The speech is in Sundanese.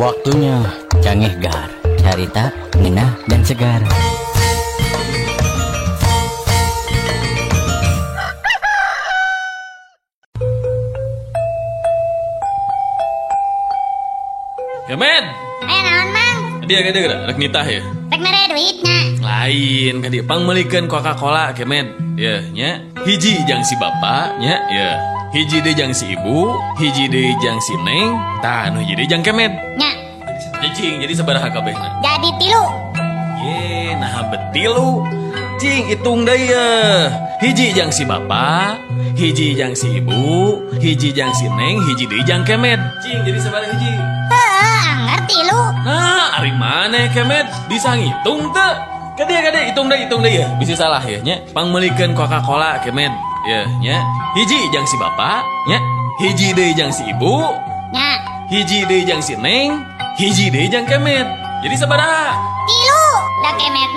Waktunya Cangeh Gar, carita, ngenah, dan segar. Kemed. Aya naon, Mang? Dia gede geura rek nitah ya. Rek mere duitna. Lain ka dieu pangmeulikeun Coca-Cola Kemed. Yeuh nya. Hiji jang si bapak nya, yeuh. Hiji deui jang si ibu, hiji deui jang si neng, tah nu hiji deui jang Kemed. Nya. Cing, jadi sabaraha kabehna? Jadi 3. Ye, nah bet 3. Cing, hitung deui ye. Hiji jang si bapak, hiji jang si ibu, hiji jang si neng, hiji deui jang Kemed. Cing, jadi sabaraha hiji? Heuh, anggar 3. Nah, ari maneh Kemed bisa ngitung teu? Kade hitung deui ya, bisa salah ya nya. Pangmeulikeun Coca-Cola Kemed. Ya nya. Hiji jang si bapak, nya. Hiji deui jang si ibu, nya. Hiji deui jang si neng, hiji deui jang Kemed. Jadi sabaraha? 3. Da Kemed